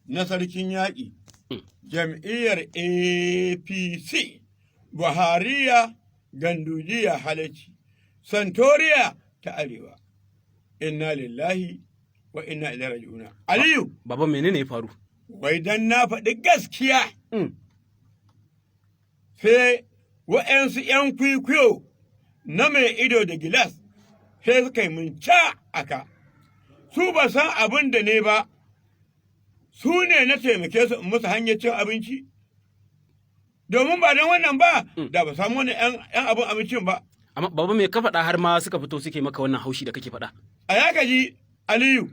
Na sarkin yaƙi, jam'iyyar APC, Buhariya, Gandujiya halacci, Santoriya ta Arewa. Inna lillahi wa inna ilaihi raji'una. Aliyu, Baba, menene ya faru? Wai dan na faɗi gaskiya sai wa'yansu ‘yan kwikwiyo na mai ido da gilas sai suka yi mun ca aka. Su ba san abin da ne ba, su ne na taimake su in musu hanyar cin abinci. Domin ba don wannan ba, da ba samu wani ‘yan abin abincin ba. Amma baba, me ka faɗa har ma suka fito suke maka wannan haushi da kake faɗa? A ya gaji Aliyu,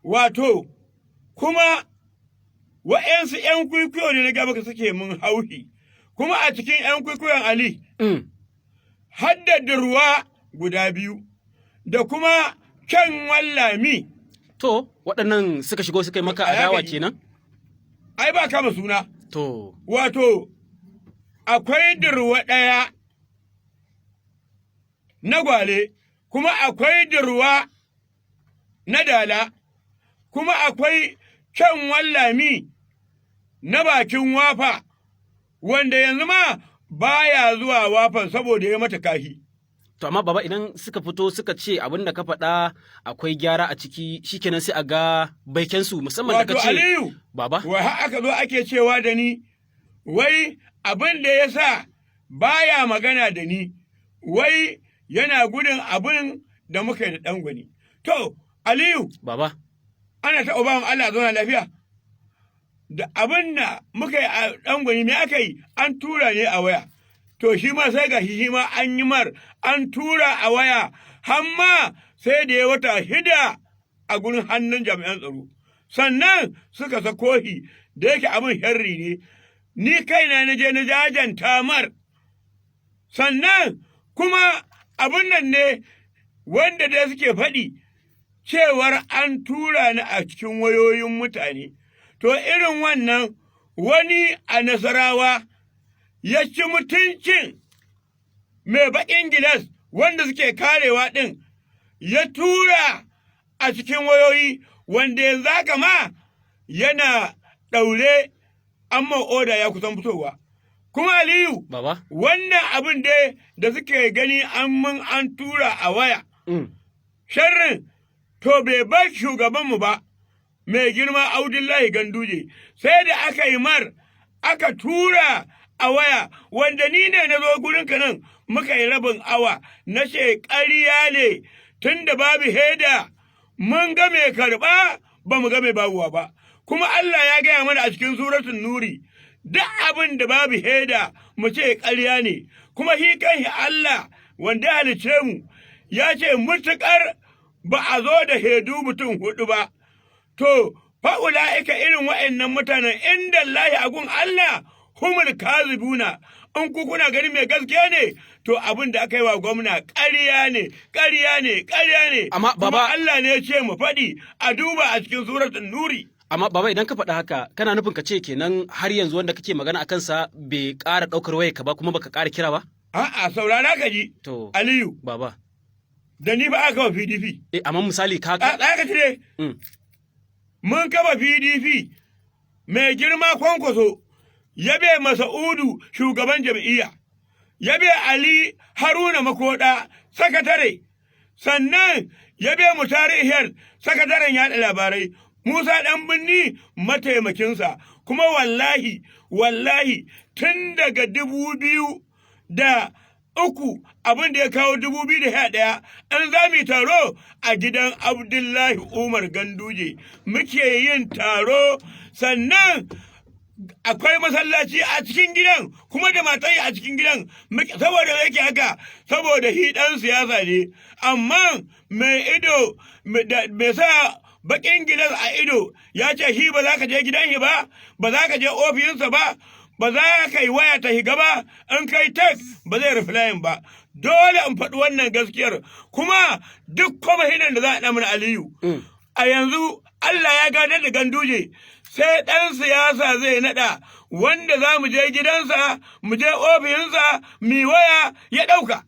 wato, kuma wa'yansu ‘yan kwikwiyo ne na gaba suke mun haushi, kuma a cikin ‘yan kwikwiyon Ali, haddada ruwa guda biyu, da kuma kyan wallami. To, waɗannan suka shigo suka yi maka A ya adawa gaji. kenan? Ai ba kama suna. To, Wato, akwai durwa ɗaya na Gwale, kuma akwai durwa na Dala, kuma akwai kyan wallami na bakin Wafa, wanda yanzu ma baya zuwa Wafan saboda ya mata kahi. To, amma baba, idan suka fito suka ce abin da ka faɗa akwai gyara a ciki, shikenan sai a ga baikensu, musamman da Wato ka ce Aliyu, Baba? Wai har aka zo ake cewa da ni, wai abin da ya sa baya magana da ni, wai yana gudun abin da muka yi da ɗan gwani. To, Aliyu, Baba? ana taɓa bawan Allah zauna lafiya. Da abin da muka yi a ɗan gwani, me aka yi? An tura ne a waya. To, shi ma sai ga shi ma an yi mar, an tura a waya, har ma sai da ya wata 6 a gurin hannun jami'an tsaro. Sannan suka sako shi da yake abin sharri ne. Ni kaina na je na jajanta mar. Sannan kuma abin nan ne wanda dai suke faɗi cewar an tura ni a cikin wayoyin mutane. To, irin wannan wani a Nasarawa ya ci mutuncin mai baƙin gilas wanda suke karewa ɗin, ya tura a cikin wayoyi, wanda yanzu haka ma yana ɗaure, amma oda ya kusan fitowa. Kuma Aliyu, Baba? wannan abin dai da suke gani an mun an tura a waya, sharrin to bai bar shugabanmu ba, mai girma Abdullahi Ganduje, sai da aka yi mar aka tura a waya, wanda ni ne na zo gurinka nan muka yi rabin awa, na ce ƙarya ne, tun da babu heda mun ga mai karɓa ba mu ga mai babuwa ba. Kuma Allah ya gaya mana a cikin Suratun Nuri, duk abin da babu heda mu ce ƙarya ne. Kuma shi kan Allah wanda ya halicce mu ya ce mutuƙar ba a zo da hedu mutum hudu ba, to fa'ula'ika, irin wa'annan mutanen, inda Allahi, agun Allah, humul kazibuna. In ku kuna gani mai gaskiya ne, to abin da aka yi wa gwamna ƙarya ne, ƙarya ne, ƙarya ne. Amma, Kuma baba- Allah ne ya ce mu faɗi, a duba a cikin Suratun Nuri. Amma baba, idan ka faɗa haka, kana nufin ka ce kenan har yanzu wanda kake magana a kansa bai ƙara ɗaukar wayar ka ba, kuma baka ƙara kira ba? A'a, saurara ka ji. To. Aliyu, Baba. da ni ba aka kafa PDP. Eh, amma misali ka A tsaya ka cire. Mun kafa PDP, mai girma Kwankwaso ya bai Masa'udu shugaban jam'iyya, ya bai Ali Haruna Makoda sakatare, sannan ya bai Mutari Ihar sakataren yaɗa labarai, Musa Ɗan Binni mataimakinsa. Kuma wallahi, wallahi, tun daga 2003 abin da ya kawo 2011, an za mu yi taro a gidan Abdullahi Umar Ganduje muke yin taro. Sannan akwai masallaci a cikin gidan, kuma da matai a cikin gidan. Saboda yake haka, saboda shi dan siyasa ne, amma mai ido mai sa bakin gidan a ido ya ce shi ba za ka je gidan shi ba, ba za ka je ofishinsa ba, ba za ka yi waya ta higa ba, in kai text ba zai replying ba. Dole in faɗi wannan gaskiyar. Kuma duk kwamishinan da za a ɗa Aliyu, a yanzu Allah ya gadar da Ganduje, sai ɗan siyasa zai naɗa wanda za mu je gidansa, mu je ofishinsa, mu waya ya ɗauka.